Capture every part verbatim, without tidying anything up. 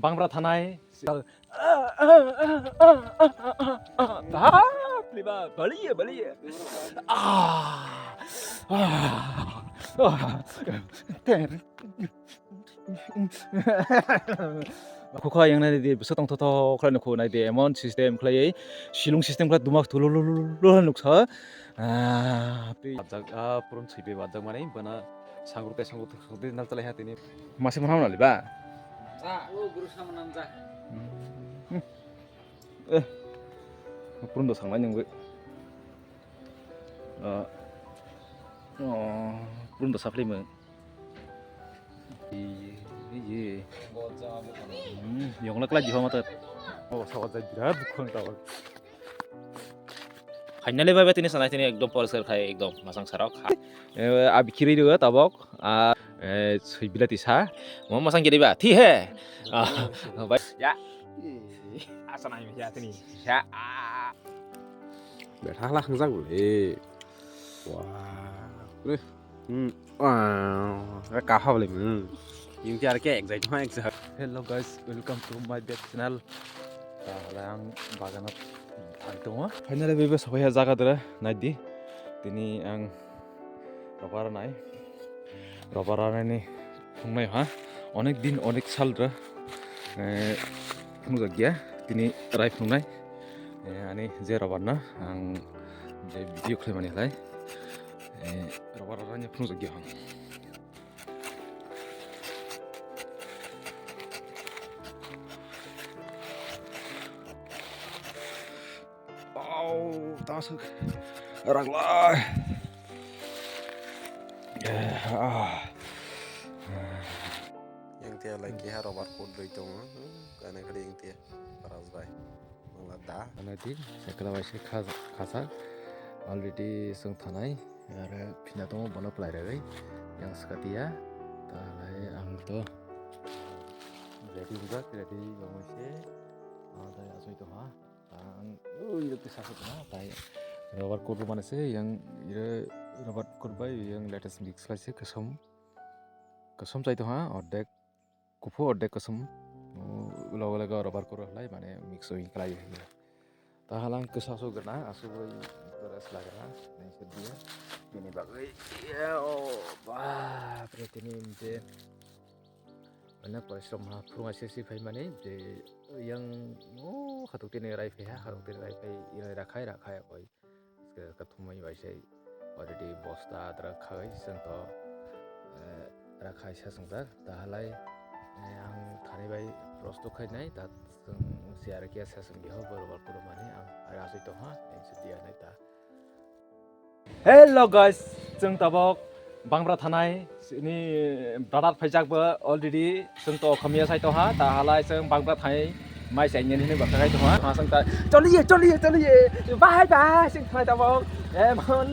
Bangbra thanai. Bap ri bap, baliya, baliya. Ah, ah, ah. Khukha yang nai di, bisa tong tho tho khlai no khu nai di, emon system khlai, silung system khlai, dumak thulu lu lu lu lu nuksa. Ah, pi- Bajak, ah, purun sui pi bajak mani, bana sangruk tai sangruk tai sangruk tai nal chalai ha tini. Masi manam nali ba? Sa, o guru sama nam ja. Hmm. Eh, purun do sanglai nungwi. Ah, oh, purun do saplai mung. Iye, iye. Hmm, yongla kla jiho mata. Oh, sawa jai birat bukhang tawar. Finally, bhai, tini sanai tini ekdom poriskar khai, ekdom masang sarok. Eh, abi khiri do tabok. Ah, eh, sui bilati sa. Mo masang kiri ba? Thi he. Ah, bai. Ya. Asa nai ya tini. Ya. Betha la hangjak bole. Wah. Hmm. Wah, kaham le, hmm. Yung tiar ke excited, ha, excited. Hello guys, welcome to my back channel. Ta hala ang bagano thang tongo. Finally, bebe sabai ha jaga dara, nai di. Tini ang rubber nai. Rubber nai ni phungnai ha. Onek din, onek sal ra, eh, phungjak ya. Tini rai phungnai. Eh, ani je rubber na, ang je video khlaimani halai. Eh, rubber rani phunukjak ya ang. Au, tasuk. Raglai. Eh, ah. Yang tia lagi ha rubber coat doi tongo. Kana kali yang tia. Paras bai. Mangla da. Ano di, cycle bai se kha-, khasa. Already sung thanai. Are phina tongo bono plai ragwi. Yang skatia. Ta lai ang to. Ready hujak, ready bangwi se. Ano tai asoi to ha. Ta ang ui rok te sakho na. Tai rubber coat mane se yang ire rubber coat bai yang latest mix lai se kosom. Kosom chai to ha. Ordek. Kuphur ordek kosom, o, ulo ulo go rubber koro halai mane mix oi klai hai. Ta halang kwsa asuk gana, asuk oi beres lagana, nai se dia. Bini bagwi, ya, o, ba, pre tini je. Mana porishrom ha, phurung aisi si phai mani, je, yang, o, khatuk tini rai phai ha, khatuk tini rai phai, yang rakhai, rakhai koi. Kathumwi bai se already bosta adra khai chwng to, eh, rakhai sa swngjak. Ta halai, eh, ang thani bai prosto khainai, ta chwng siya rwkhe sa swngdi ho borok borok kurumani ang aro asoi tongha, ang se diya nai ta. Hello guys, chwng tabok Bangbra thanai. Sini brother phaijak bo already, chwng to Okhamia sai tongha, ta halai chwng Bangbra thai mai sai nyen hini bwkha khai tongha. Chwng ta, "Choliye, choliye, choliye, bye bye," chwng thai tamo. Emon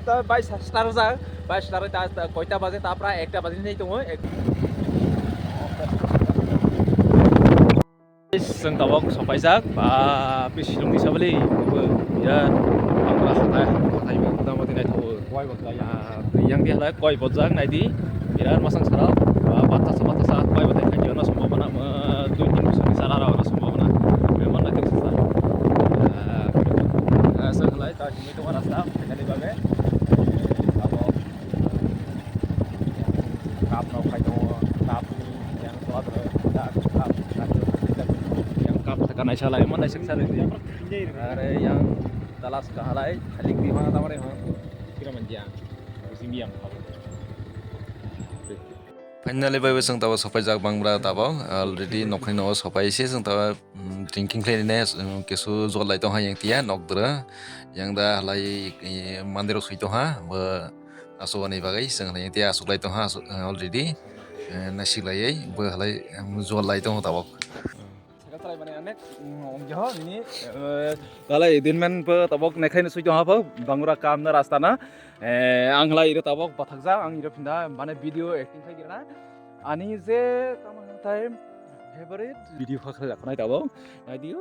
ta bai sa-, star jak, bai star ta, ta koita baje, ta pra ekta baje nei tongo. Ek- Chwng tabok sopaijak, ba, pi silung ni sabali, bo, ya, Bangbra hatai, hatai bo, mota moti naithogo. Koi bojak ya. Ah, yang dia halai koi bojak naidi, birat masang sarok, ba, batasa, batasa, koi bojak khai jona sombhabona, ma, dui tin bosor ni sara rok sombhabona, memang naithogo sasa. Ah, ah, chwng halai ta himwi tongo rasta, phainani bagwi. Abo cup rok phai tongo, cup ni yang kuat rok, cup, cup, yang cup tekan naisa lai, mana sik sari dia. Are yang dalas kahalai, khalik di mana tamare ha. Kira manjang, musim yang apa? Finally, bai bai chwng tabok sopaijak Bangbra tabok, already nokni nogo sopai se chwng tabok. Mm, drinking khlai nai, mm, kesu jol lai tong hai yang tia nok dra. Yang da halai, eh, mandir rok sui tong ha, bo aswk ani bagwi chwng halai yang tia aswk lai tong ha, aswk, eh, already, eh, naisik lai bo halai, em, jol lai tong tabok. Saka try mane anek, mm, ong jaho nini, eh, halai din man bo tabok naikhlai sui tong ha bo, Bangbra kam na rasta na. Eh, ang halai iro tabok bathakjak, ang iro phinda mane video acting khai gira na. Ani je tamo hwnthai favorite video kha khlai lakhonai tabok. Nai di, o,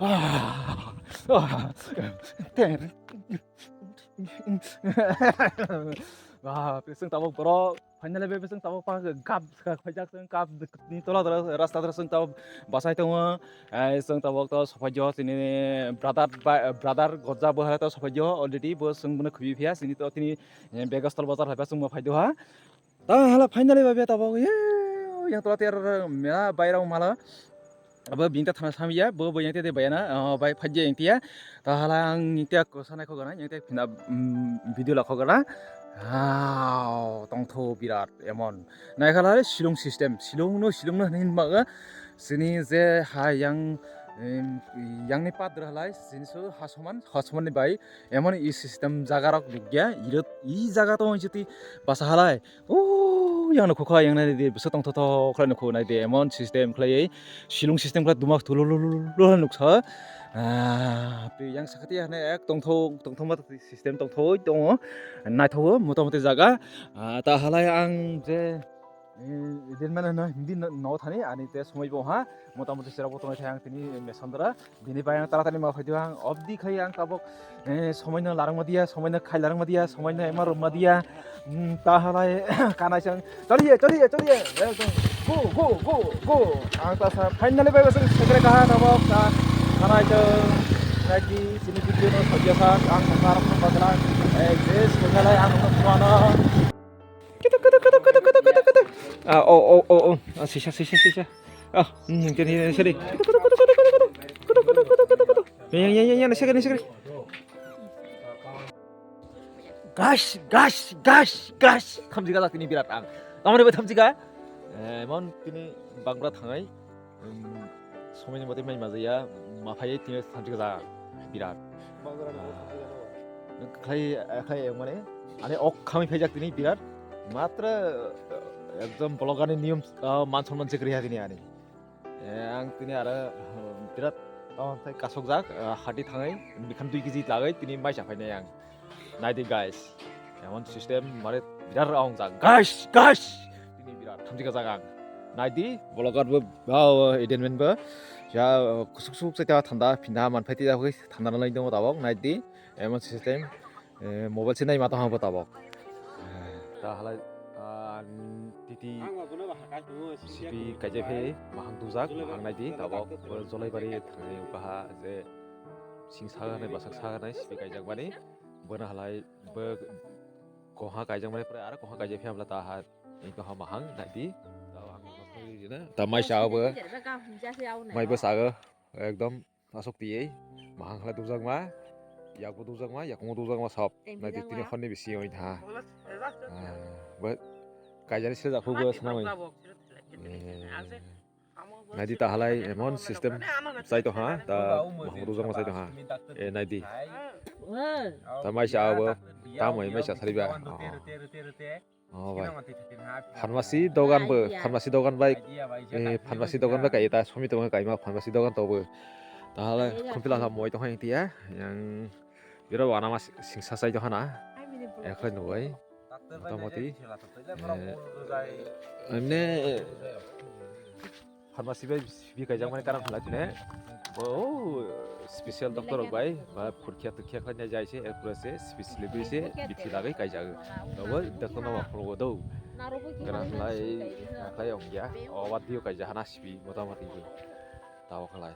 Ah, ah, ah, ter. Ah, chwng tabuk borok finally bai chwng tabuk pa gap khaijak chwng gap ni tola tola rasta tola chwng tabuk bachai tongo. Ai chwng tabuk to sopaijak chini brother bai brother Gojja bo hai to sopaijak already bo chwng bono khibwi phiya chini to tini Begastol bazar hai pa chwng bo phaidu ha. Ta hala finally ba beta bo ye yang tola ter mela bairao mala. Abo bini ta thana samya bo bo yang te bayana bai phajya yang tia. Ta hala ang yang tia ko sanai ko gana yang tia phina video la ko gana. Wow, tongtho birat emon. Nai khala Shillong system, Shillong no Shillong no hin maga. Sini je ha yang yang ni padra halai sini so hasoman hasoman ni bai emon i system jaga rok dugya i jaga to jiti basa halai. Oh, yang nukho kha yang nai di, bisa tong tho tho khlai nukho nai di, emon system khlai, Shillong system khlai dumak thulul nuksa. Ah, pri yang sakati hane ek tong tho tong tho ma system tong tho tongo, naithogo motamoti jaga. Ah, ta halai ang je din mana no hindi no thani ani te somoi bo ha motamoti sera bo tongo thang tini mesondra. Bini bai ang taratani ma phaidi ang obdi khai ang tabok somoi no larang madia somoi no khai larang madia somoi no ema rum madia. Ta halai kanai sang chaliye chaliye chaliye go go go go. Ang ta sa finally bai basang sekre kaha tabok ta kanai to lagi sini video no saja sa ang sa tarap no bagla. Eh je sekre lai ang no suana. Kutuk kutuk kutuk kutuk kutuk kutuk kutuk. Ah, oh oh oh oh. Ah, sisa sisa sisa. Ah, hmm, kini sini. Kutuk kutuk kutuk kutuk kutuk. Kutuk kutuk kutuk kutuk kutuk. Yang yang yang yang sini sini. Gas gas gas gas. Thamji ga tini birat ang. Tamani bai thamji ga. Eh, mon tini bangra thangai. Somoi ni mate mai majaya ma phai tini thamchi ka birat. Khlai khlai mane ani ok khami phaijak tini birat matra ekdom bologani niyom man sonman chekri ha tini ani. Ang tini ara birat tamo thai kasok jak hati thangai bikhan dui kg lagai tini mai cha phainai ang. Naidi guys, emon system mare birat wng jak guys guys. Tini birat thamchi ka jaga ang. Naidi vlogger bo ba entertainment bo ya kusuk suk chaita thanda phinda man phaiti da hoi thanda nalai dongo tabok naidi emon system mobile se nai ma tong bo tabok. Ta halai titi sipi kaijak phe mahang tujak mahang naidi tabok jolai bari thangni ukaha je sing saga nai basak saga nai sipi kaijak bani. Bono halai bo koha kaijak mani pore aro koha kaijak phiya bwla ta ha. Iko ha mahang naidi. Ta maisa abo mai bo sago ekdom asok tiyei mahang halai dujak ma yakbo dujak ma yakung dujak ma sab naidi tini honni bisi oi tha. Bo kaijani sejak phubo swnamwi. Naidi ta halai emon system chai tong ha ta mahmud ujang ma chai tong ha. E naidi ta maisa abo ta moi maisa sariba. Oh bai pharmacy dogan bo pharmacy dogan bai pharmacy dogan bai kai ta somi tong kai ma pharmacy dogan to bo ta halai khumpila ha moi tong ha tia yang biro wana ma singsa chai tong ha na. Ekhlai nugui motamoti emne pharmacy bai sibi kaijak mani karan khalai tine bo special doctor rok bai ba phurkhiya tukhiya khlai jai se erpore se specially bai se bithi lagui kaijak. Abo doctor no phuru do karan khlai khlai ongya o wadio kaijak hana sibi motamoti bo tao khlai.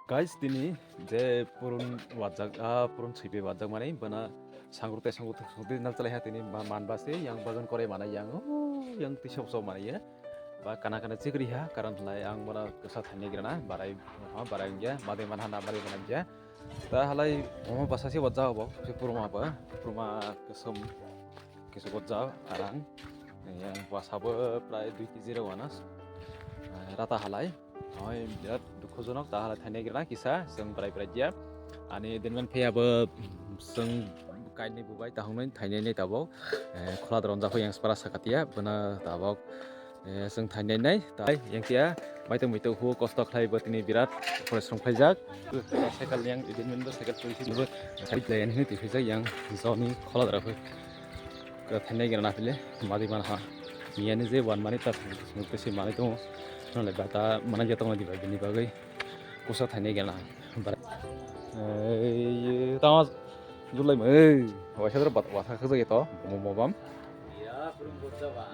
Guys, tini je purun wajak, ah, purun swipe wajak mani bana sangru te sangru te sangru te nal chalai ha tini ma-, man ba se yang bagan kore mana yang, oh, yang tisok sok mana ya. Ba kana kana chikri ha, karan lai ang bana kesa thani grana, barai, ha, barai ya, made mana na made mana ya. Ta halai omo basa se wajak bo, se puruma ba, puruma kesem. Kisa gotjak arang yang bwsabo prai dui kg rok wana rata halai. Hoi birat dukhujonok ta halai thainai gira kisa chwng bwrai bwrai dia ani denman phiyabo chwng Kainwi bubai tahungnai thainai nai tabok, eh, khola dronjak kho yang spara sakatia, bwna tabok, eh, chwng thainai nai, tai yang tia, maitung muitung hu kosto khlai bo tini birat porishrom khlaijak. Cycle yang idin bo cycle twi bo sari play ani twi khlaijak yang zoni khola dra kho. Thainai gana phile, madi man ha. Miyani je wan mani ta, mukte se mani tongo. Nole bata mana je tongo diba bini bagwi. Kusa thainai gana. Bara. Ei, tama julai mo. Ei, waisa dra bat, wasa khajak to. Mo, mo bam. Ya, kurung kurja ba.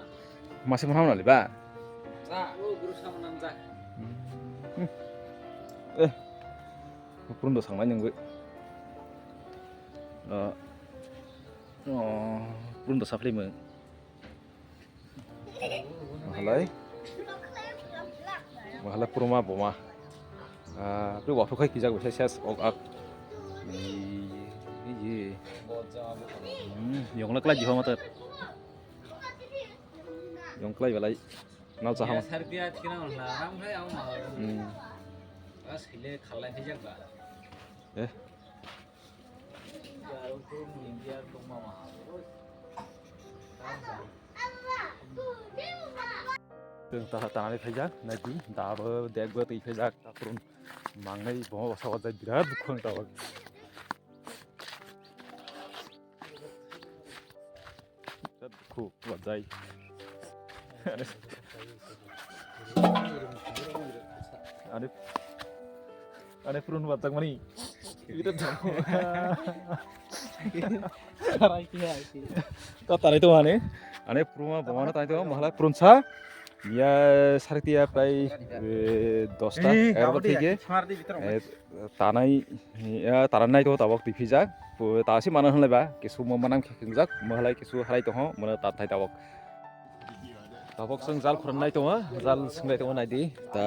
Masi mo hamna liba. Sa, o guru sama nang ja. Hmm. Eh. Purun do sangnai nang bai. Oh. Oh, purun do saplai mo. Mahalai. Mahalai puruma boma. Ah, tu waktu kai kijak bisa ses ok ak. Iya, iya. Hmm, yong lak lagi ho matar. Yong klai balai. Nal saham. Sar dia kira lah, ram khai au mah. Hmm. Bas hile khalai hijak ba. Eh. Chwng ta tanani phaijak, naidi, dabo dek bo twi phaijak, takhurun mangnai, bo bwsa wajak birat dukhu ang tabok. Birat dukhu wajai. Ani, ani purun wajak mani. Birat dukhu. Tarai khe hai khe. Ta tarai to ani. Ani puruma bongano tarai to mahalai purun sa. Ya sartia prai, eh, dosta, eh, egarota thike. Eh, tanai, ya, tanai to tabok twi phijak. Bo ta si mano hwnlai ba, kisu mo manang khe khingjak, mahalai kisu harai to ho, mano ta thai tabok. Tabok sung jal khurannai tongo, jal sunglai tongo naidi. Ta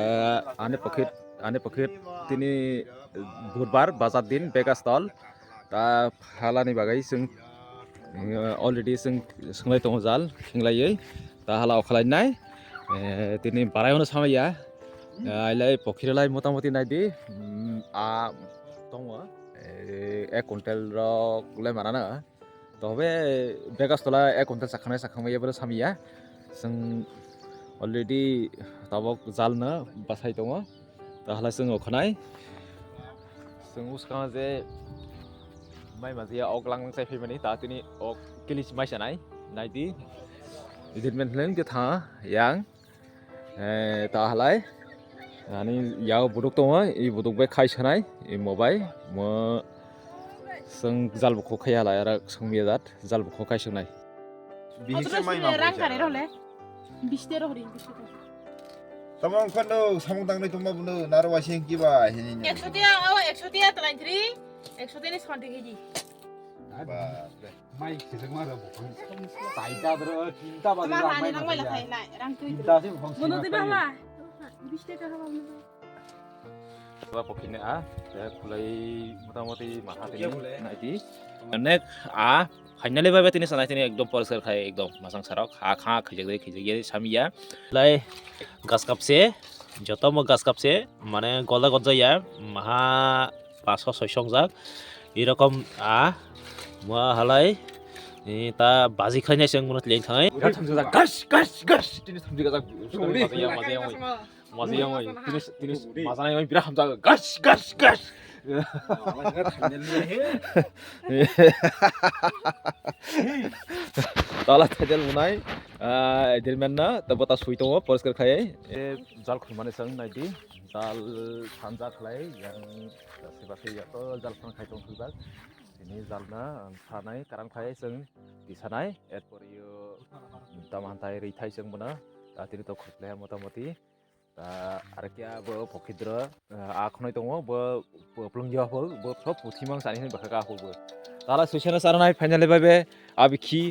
ani pocket, ani pocket tini budbar bazar din bega stall. Ta halani bagwi chwng, eh, already chwng sunglai tongo jal khinglaiwi. Ta hala okhalai nai, eh, tini barai hwnwi samaya. Eh, ailai pokhiralai motamoti naidi, mm, a tongo, eh, ek quintal rok lai manana. Tobe begas tola ek quintal chakhanai chakhamaya bwrwi samaya. Chwng already tabok jalno bwsai tongo. Tahala chwng okhanai. Chwng bwskango je mai manjaya ok lang lang chai phaimani ta tini ok kilis mai sanai. Naidi. Idit men hlen ke tha yang. Eh, ta halai. Ani yao buduk tongo, i buduk bai khai sanai, i mobai, mo seng jal bukhuk khai halai, ara seng mia jat, jal bukhuk khai sanai. Bihik se mai ma rang kare rohle. Biste rohri, biste rohri. Tamo khando samung tangnai tongma buno, naro wasing kiba, hini ni. Ekso tiya, oh, ekso tiya, twenty-three, ekso tiya ni seventy K G. Ba, be. Mai khijak ma rw buphang. Taita dro, tinta ba. Tama rang hani mai rang mai la khai nai, rang twi. Tinta se buphang. Mono twi ba hwa? Bish taka hwa mono. Ba pokhine a, ya khulai motamoti maha tini naiti. Nek a, finally ba tini sanai tini ekdom poriskar khai ekdom masang sarok. Ha kha khijak dai khijak ye samya. Lai gas kap se, joto mo gas kap se, mane golda golda ya, maha paso soi songjak. Erokom a, mo halai, eh, ta baji khainai se ang bono tling thangai. Gas, gas, gas, gas. Tini samjak gas. Sorry. Maza yang, maza yang, maza yang, oi. Tini, tini maza yang, oi, birat hamjak. Gas, gas, gas. Tala thajal munai, ah, Edelman na, tabo ta sui tongo, poriskar khai. Eh, jal khumani sang naidi. Jal sanja khlai yang se ba se ya to jal phang khai tong thujak. Tini jal na ang sanai karang khai chwng tisanai erpor yo taman tai ri thai chwng bono ta tini to khwlai motamoti ta arekya bo pokhidro a khonai tongo bo plung yo bo bo sob puthi mang sani hin bakha ka bo tala suisana saranai finally bai be abikhi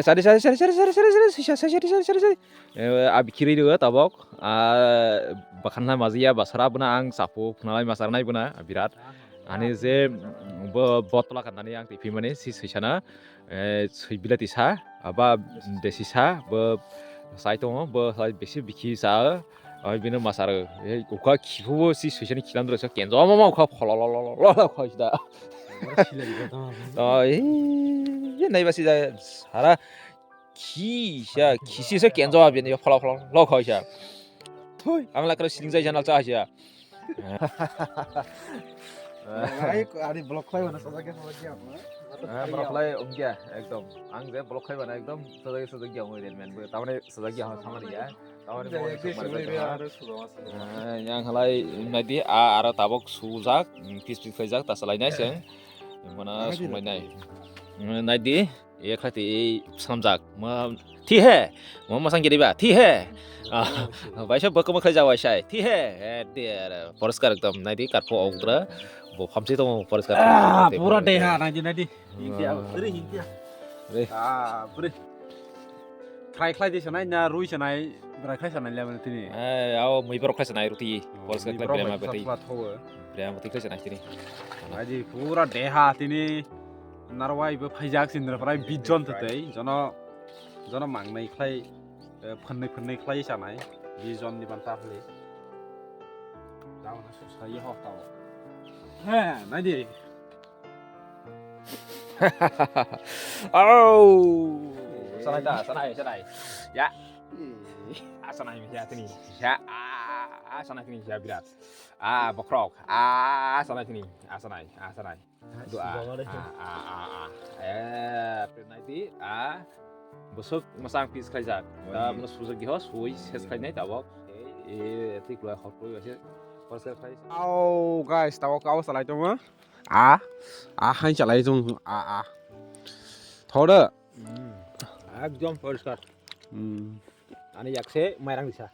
sari sari sari sari sari sari sari sari sari sari sari sari Eh, a bikhirwi rw tabok, ah, bakhan lai maziya basara bwna ang chapu phnalai masarnai bwna birat. Ani je, mm, bo, botla kandani ang twi phimani si swisana, eh, swi bilati sa, aba desi sa, bo sai tongo, bo sai besi bikhi sa, ai bino masar, eh, ukha khiphubw si swisani khilam dro sa kenjo mama ukha phololololol ukha sida. Oro silai jotong. Ai. nai ba si ja sara khi sa, khi si sa kenjo abi ni phala phala lo khoi sa. Thui, ang la kra siling jai janal cha sa. Ai, ani block khlai mano, sajak ya, sajak ya. Ah, block khlai, um, ya, ekdom. Ang je block khlai mano, ekdom sajak, sajak ya, oi, men bo, tamani sajak ya, samani ya. Tamani mo, yang halai, nai di, a, aro tabok sujak, pis pis khlaijak, ta salai nai seng. Mana sunglai nai. Nai di. Ye khlai twi swnamjak. Ma thi he. Ma masang giri ba. Thi he. Ah, baisa bwkha bwkha jawai sai. Thi he. Eh, de, poriskar ekdom. Nai di karpho okdra. Bo phamsi tong poriskar. Ah, pura deha, nai di, nai di. Hinti, ah, beri hinti, ah. Re. Ah, beri. Fry khlai di sanai na rui sanai, bwrai khlai sanai le tini. Eh, ao mui borok khlai sanai ruti. Oh, poriskar mui khlai borok brema bai bati. Sapla thowo. Brema bati khlai sanai tini. Nai di pura deha tini. Narwai bo phaijak sindra prai bijon tetei. Jono, jono mangnai khlai, eh, phannai phannai khlai sanai. Bijon ni ban ta phli. Dao na susa ye ho tao. He, nai di. Oh. Sanai ta, sanai, sanai. Ya. Ah, sanai, ya, tini. Ya, ah, ah, sanai, tini, ya, birat. Ah, bokrok. Ah, sanai, tini. Ah, sanai, ah, sanai. Do, ah, ah, ah, ah, ah. Eh, nai di, ah. Bosok masang pis khaijak. Da, mano sujak di ho, sui, ses khainai, tabok. Eh, tik lo, hot, hot, hot, hot, hot, hot. Oh, guys, tabok, tabok, salai tongo. A, a, hai chalai chung, a, a. Thoda. Hmm. Ekdom poriskar. Hmm. Ani yakse mairang disa.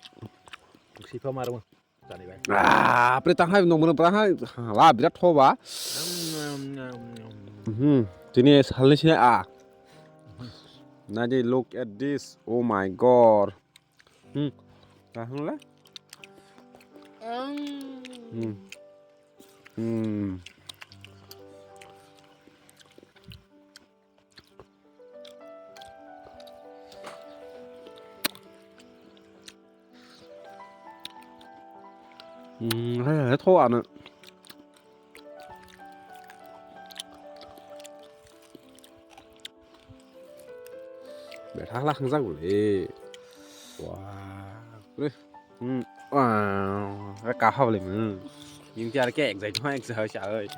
Sipha marung. Jani bai. Ah, pre tang hai nong mano pra hai. La birat thoba. Hmm. Tini salni sini a. Nadi, look at this. Oh my God. Hmm. Tahun le? Hmm. Hmm. Hmm, hai, hai, tho ano. Betha la hangjak bole. Wah, bre. Hmm. Wah, ka hawle mo. Yung tiar ke excited ho, excited ho, oi.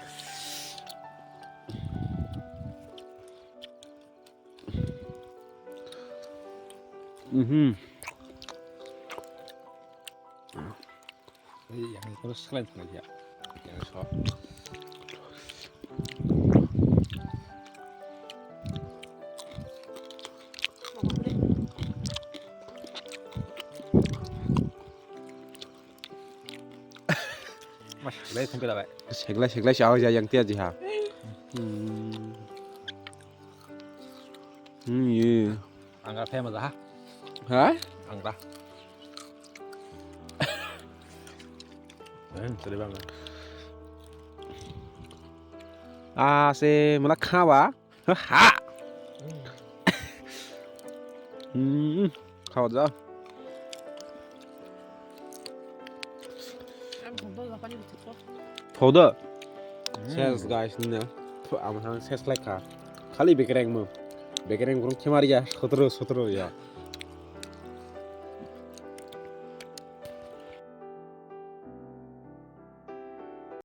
Mhm. Ei, yang ini terus kalian tengah ya. Yang so. Mas, lai thung kila bai. Seglai, seglai, siya, siya, yang tia jiha. Hmm. Hmm, ye. Angra famous ha? Ha? Angra. Eh, sorry bang. Ah, se mula khawa. Ha. Hmm. Khawa ja. Thoda. Ses guys, ne. Am han ses lai kha. Khali bekereng mo. Bekereng burung khemar ya, sotro, sotro ya.